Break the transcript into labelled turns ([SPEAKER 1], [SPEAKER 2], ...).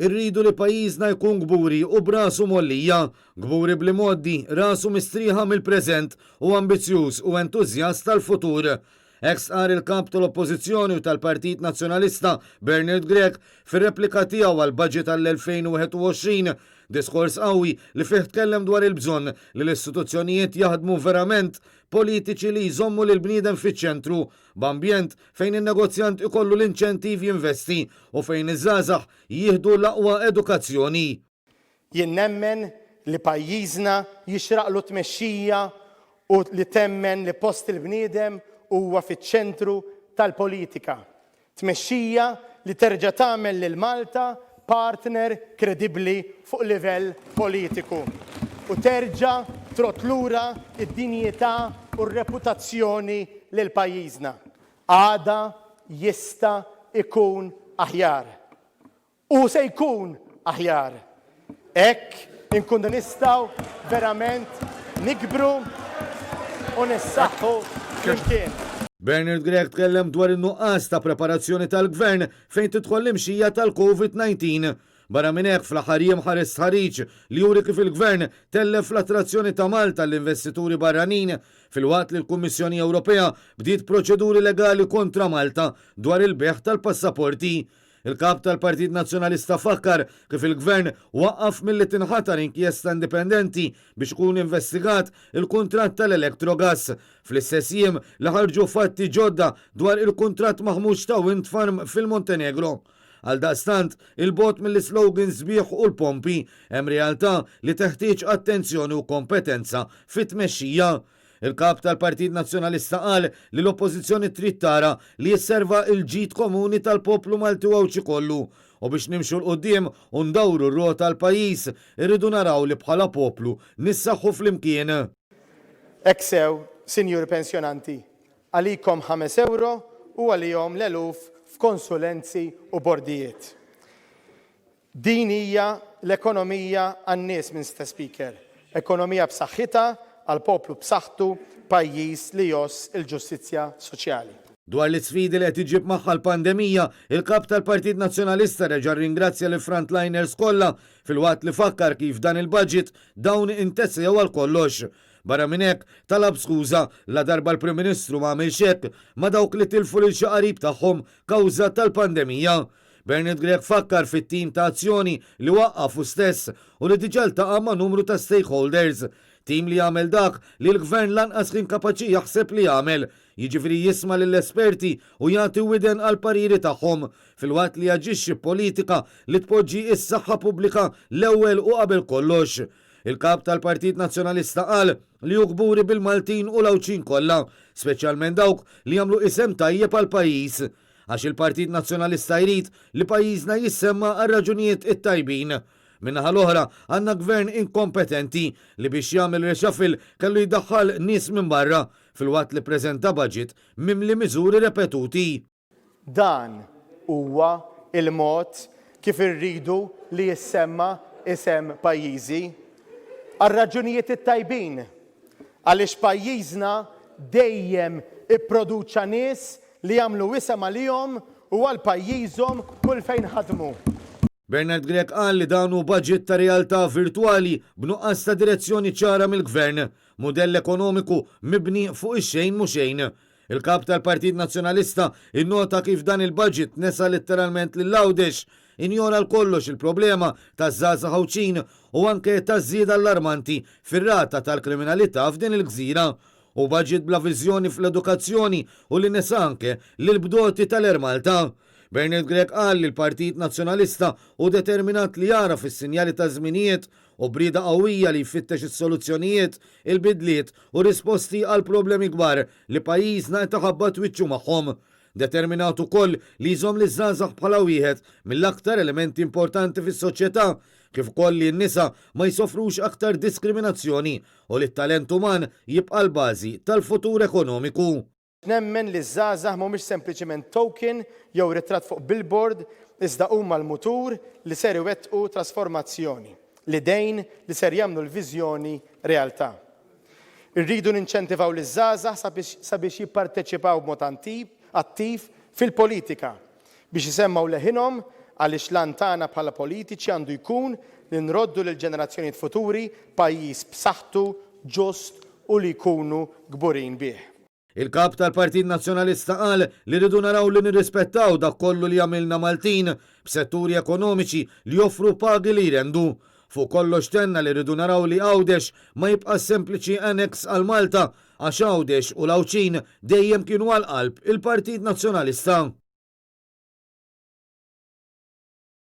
[SPEAKER 1] Irridu li pajjiżna jkun kburi u b'rasu mgħollija, kburi bl-imgħoddi, rasu mistrieħa mill-preżent u ambizzjuż u entużjast għall-futur. Hekk stqarr il-Kap tal-Oppożizzjoni u tal-Partit Nazzjonalista Bernard Grech fir-replika tiegħu għall-Budget għall-2021, diskors qawwi li fih tkellem dwar il-bżonn li l-istituzzjonijiet jaħdmu verament, politiċi li jżommu lill-bniedem fiċ-ċentru b'ambjent fejn in-negozjant ikollu l-inċentiv jinvesti u fejn iż-żgħażagħ jieħdu l-aqwa edukazzjoni.
[SPEAKER 2] Jien nemmen li pajjiżna jixraqlu tmexxija u li temmen li post il-bniedem huwa fiċ-ċentru tal-politika. Tmexxija li terġa' tagħmel lil Malta partner kredibbli fuq livell politiku u terġa' trodd lura d-dinjità u r-reputazzjoni lil pajjiżna. Għada jista' jkun aħjar. U se jkun aħjar. Hekk inkunu nistgħu verament nikbru u nissaħħu flimkien.
[SPEAKER 1] Bernard Grech tkellem dwar in-nuqqas ta' preparazzjoni tal-Gvern fejn tidħol l-imxija tal-Covid 19. Barra minn hekk, fl-aħħar jiem ħareġ stħarriġ li juri kif il-Gvern tellef l-attrazzjoni ta' Malta għall-investituri barranin filwaqt li l-Kummissjoni Ewropea bdiet proċeduri legali kontra Malta dwar il-bejgħ tal-passaporti. Il-Kap tal-Partit Nazzjonalista fakkar kif il-Gvern waqqaf milli tinħatar inkjesta indipendenti biex ikun investigat il-kuntratt tal-Electrogas, fl-istess jiem li ħarġu fatti ġodda dwar il-kuntratt maħmuġ ta' wind farm fil-Montenegro. Għaldaqstant, 'il bogħod mill-islogans sbieħ u l-pompi, hemm realtà li teħtieġ attenzjoni u kompetenza fit-tmexxija. Il-Kap tal-Partit Nazzjonalista qal li l-Oppożizzjoni trid tara li jisserva l-ġid komuni tal-poplu Malti u Għawdxi kollu u biex nimxu 'l quddiem u ndawru r-rota għall-pajjiż irridu naraw li bħala poplu nissaħħu flimkien.
[SPEAKER 2] Hekk sew, sinjuri pensjonanti, għalikom ħames ewro u għalihom l-eluf f'konsulenzi u bordijiet. Din hija l-ekonomija għan-nies, Mister Speaker. Ekonomija b'saħħitha għal poplu b'saħħtu, pajjiż li jgħożż il-ġustizzja soċjali.
[SPEAKER 1] Dwar l-isfidi li qed iġġib magħha l-pandemija, il-Kap tal-Partit Nazzjonalista reġa' rringrazzja lill-frontliners kollha filwaqt li fakkar kif dan il-budget dawn intesew għal kollox. Barra minn hekk, talab skuża ladarba l-Prim Ministru ma għamilx hekk ma' dawk li tilfu lil xi qarib tagħhom kawża tal-pandemija. Bernard Grech fakkar fit-tim ta' azzjoni li waqqaf hu stess u li diġà ltaqa' ma' numru ta' stakeholders. Tim li jagħmel dak li l-Gvern lanqas kien kapaċi jaħseb li jagħmel, jiġifieri jisma' lill-esperti u jagħti widen għall-pariri tagħhom, filwaqt li jaġixxi b'politika li tpoġġi s-saħħa pubblika l-ewwel u qabel kollox. Il-Kap tal-Partit Nazzjonalista qal li hu kburi bil-Maltin u l-Għawdxin kollha, speċjalment dawk li jagħmlu isem tajjeb għall-pajjiż. Għax il-Partit Nazzjonalista jrid li pajjiżna jissemma għar-raġunijiet it-tajbin. Min-naħa l-oħra għandna Gvern inkompetenti li biex jagħmel reshuffle kellu jdaħħal nies minn barra filwaqt li ppreżenta budget mimli miżuri repetuti.
[SPEAKER 2] Dan huwa l-mod kif irridu li jissemma isem pajjiżi. Għar-raġunijiet it-tajbin. Għaliex pajjiżna dejjem ipproduċa nies li jagħmlu isem għalihom u għal pajjiżhom kull fejn ħadmu.
[SPEAKER 1] Bernard Grech qal li dan hu budget ta' realtà virtwali b'nuqqas ta' direzzjoni ċara mill-Gvern, mudell ekonomiku mibni fuq ix-xejn mhu xejn. Il-Kap tal-Partit Nazzjonalista innota kif dan il-budget nesa letteralment lil Għawdex, injora għal kollox il-problema taż-żgħażagħ Għawdxin u anke taż-żieda allarmanti fir-rata tal-kriminalità f'din il-gżira. Hu budget bla viżjoni fl-edukazzjoni u li nesa anke lill-bdoti tal-Air Malta. Bernard Grech qal li l-Partit Nazzjonalista hu determinat li jagħraf is-sinjali taż-żminijiet u b'rieda qawwija li jfittex is-soluzzjonijiet, il-bidliet u risposti għall-problemi kbar li pajjiżna qed iħabbat wiċċu magħhom. Determinat ukoll li jżomm liż-żgħażagħ bħala wieħed mill-aktar elementi importanti fis-soċjetà, kif ukoll li n-nisa ma jsofrux aktar diskriminazzjoni u li t-talent uman jibqa' l-bażi tal-futur ekonomiku.
[SPEAKER 2] Nemmen li ż-żgħażagħ mhumiex sempliċiment token jew ritratt fuq billboard iżda huma l-mutur li ser iwettqu trasformazzjoni, l-idejn li ser jagħmlu l-viżjoni realtà. Irridu ninċentivaw liż-żgħażagħ sabiex jipparteċipaw b'mod attiv fil-politika, biex isemmgħu leħinhom Għaliex l-għan tagħna bħala politiċi għandu jkun li nroddu lill-ġenerazzjonijiet futuri pajjiż b'saħħtu, ġust u li jkunu kburin bih.
[SPEAKER 1] Il-Kap tal-Partit Nazzjonalista qal li rridu naraw li nirrispettaw dak kollu li jagħmilna Maltin b'setturi ekonomiċi li joffru pagi li jrendu. Fuq kollox tenna li rridu naraw li Għawdex ma jibqax sempliċi annex għal Malta għax Għawdex u l-Għawdxin dejjem kienu għal qalb il-Partit Nazzjonalista.